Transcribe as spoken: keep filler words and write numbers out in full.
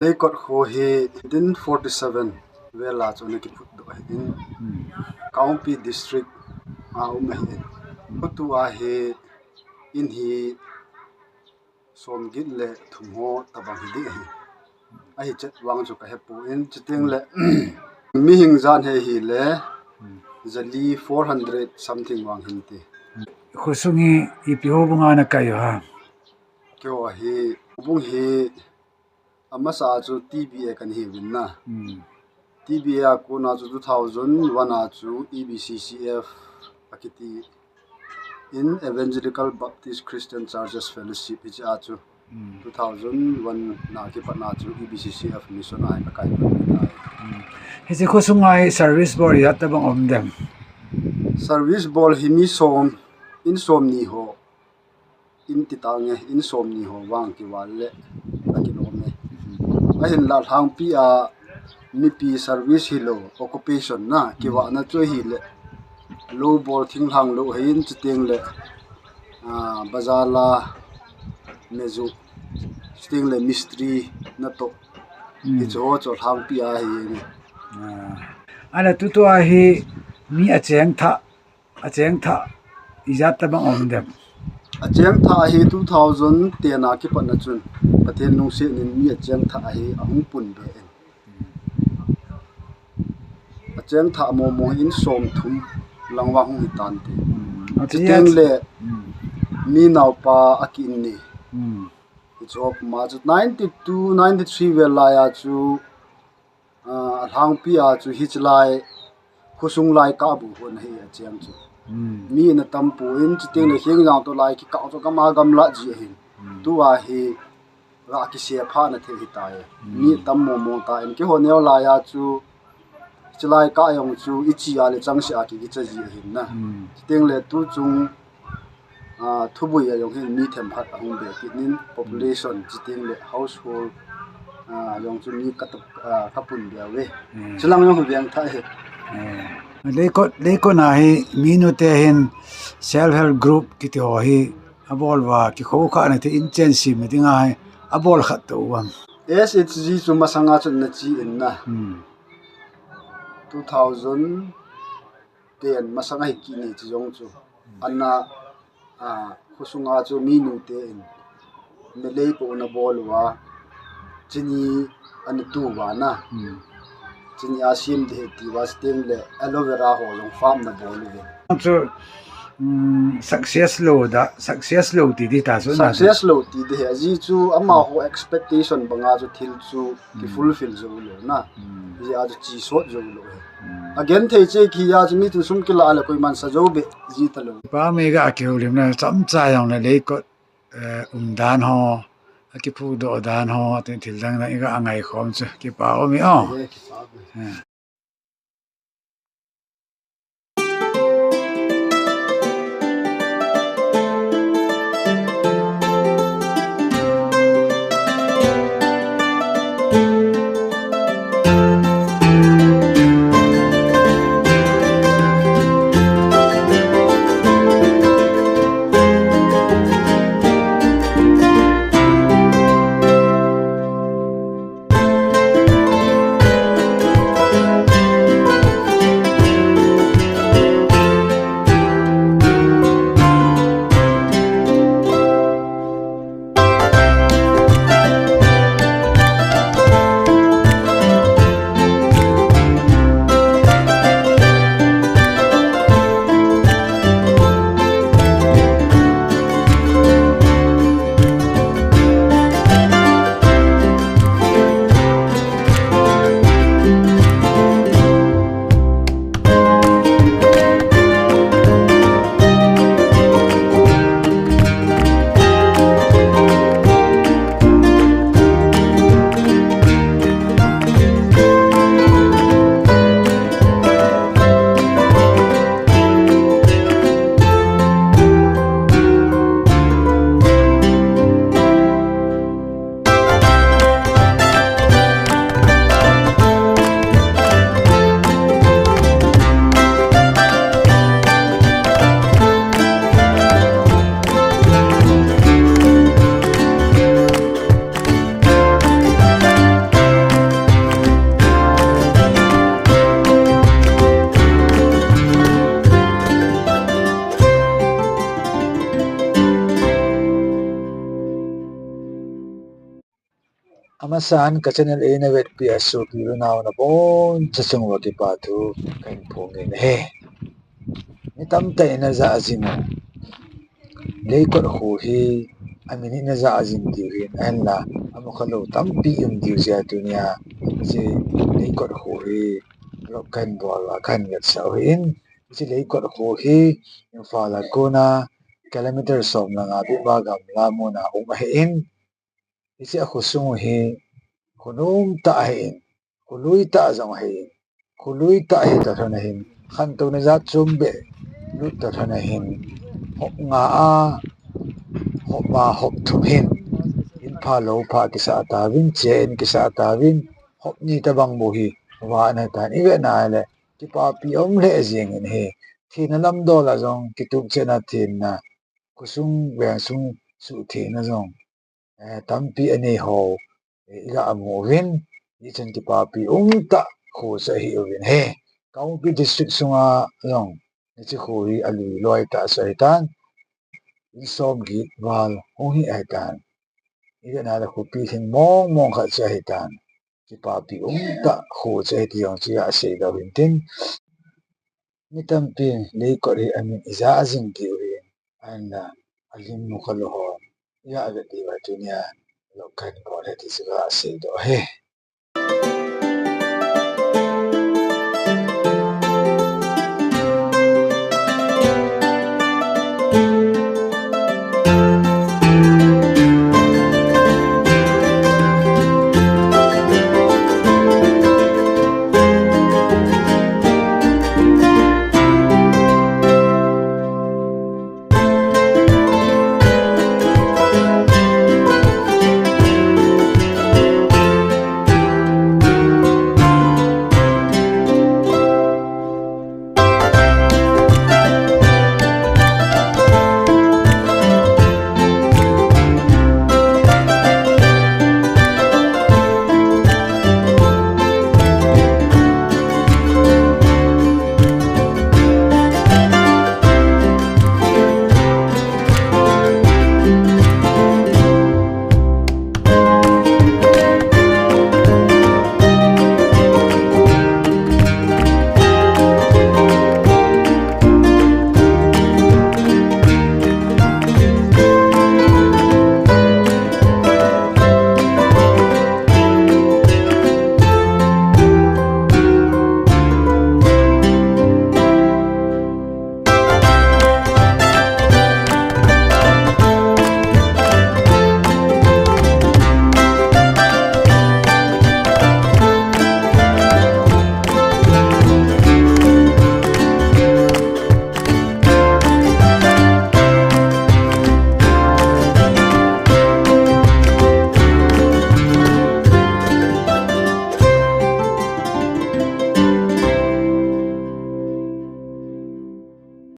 Leikot kho hi nineteen forty-seven vel a chu ana kiphutdoh ahin, Kangpokpi District a um ahin. Tua hi in hi somget le thum ho tabang hi ding ahi. Ahi chet vang chu kahepoi, chuteng le mihing jan hi ahile jali four hundred something vang hinte. Khosung hi ipi houbung a nakai u ham? Keiho hi houbung hi amasa a chu T B A kana hiuvin na. T B A a kona chu two thousand one a chu E B C C F akiti in Evangelical Baptist Christian Churches Fellowship hiche a chu two thousand one na kipatna chu E B C C F mission a hi kakai tai. Hiche khosung a hi service bol ijat tabang um dem? Service bol hi mi som, in somni ho, in ti tange, in somni ho vang kival le akilom e. Ahinla lhangpi a mipi service hilou, occupation na kivahna chu ahile lou bol thinglhang lou hin, chuteng le bazar la meju, chuteng le mistri natoh, hiche ho chu lhangpi a hi nge. Ana tutua hi mi acheng thah, acheng thah ijat tabang um dem? Acheng thah hi two thousand ten a kipatna chun Pathen lungset in mi acheng thah hi ahung pun be in. Acheng thah momo in somthum lang vang hung hitante. Chuteng le mi naopa aki in ni. Hiche ho puma chu ninety-two, ninety-three vel lai a chu alhangpi a chu hiche lai khosung lai kah bu hon ahi acheng chu. Mi ana tampon, chuteng le Hengjang toh lai kikah chu gam a gamlah ji ahin. Tua hi ga kisephah na thei hitai. Mi tam momo tan, keiho neo lai a chu hiche lai kah jong chu iche a le changse a kikicha ji ahin na. Chuteng le tuchung thubui a jong hin mi themkhat ahung be kit in, population chuteng le household jong chu mi ka, kapun be uve. Chulang jong veng thah hi. Leikot, Leikot a hi minute hin self help group kiti ho hi abol uva, kikhoukhah na thei in chen sem ding a hi abol khat tou uvam? S H G chu masanga chun ana che in na. Two thousand ten masang ahi kit ni chu jong chu. Ana khosunga chu minute in melei po ana bol uva, chini ana tu uva na. Chini a sem ding ahi ti uva, chuteng le aloe vera ho jong farm ana bol uve. Chu success lou da, success lou ti ding ta chu na. Success lou ti ding ahi, ajeh chu amaho expectation banga chu thil chu kifulfill jou lou na. Ajeh chu che sot jou lou ahi. Agenthei cheh kihi a chu mi chun sum kilah le koiman sa jou be ji talou. Pa mi ga kihoulimna chomcha jong le Leikot umdan ho, akiphudoh dan ho, tin thil dang dang iga ngaikhom chu kipa um e o. Asan ka channel eina vetpi a sopi unau naboncha chunguva kipa thu kahin phongin ahi. Mi tamtah in ajah jing u Leikot kho hi amin in ajah jing diu hin, ahinla amukhalou tampi um diu jeh a tunia hiche Leikot kho hi vlog kahin bol uva kahin vetsah u ahin. Hiche Leikot kho hi Imphal a kona kilometer som le nga bep a gamla muna um ahin. Hiche akhosung u hi khonomtah ahin, kholui tah jong ahin, kholui tah hita lhon ahin, khantouna jat chombeh lut ta lhon ahin, hop nga a, hop nga, hop thum hin, in pha lou pha kisah tauvin, che in kisah tauvin, hop ni tobang bou hi vah ahitan, ivet na ahile kipapi um lheh jengin ahi. Thina lamdol a jong kitup chetna thina, khosung vengsung suhthengna jong tampi anei ho iga mu uvin, hichan kipapi umtah kho chu ahi uvin ahi. Kangpokpi District sunga jong hiche kho hi alui loi tah chu ahitan, in somget val hung hi ahitan, ivet na le khopi lhing mong mong khat chu ahitan, kipapi umtah kho chu ahi ti jong chu iga seidoh uhin tin, mi tampin Leikot hi amin ijah jing diu hin, ahinla alim mukhalou hon iga vet diuva tunia vlog kahin bol ahi ti chu iga seidoh ahi.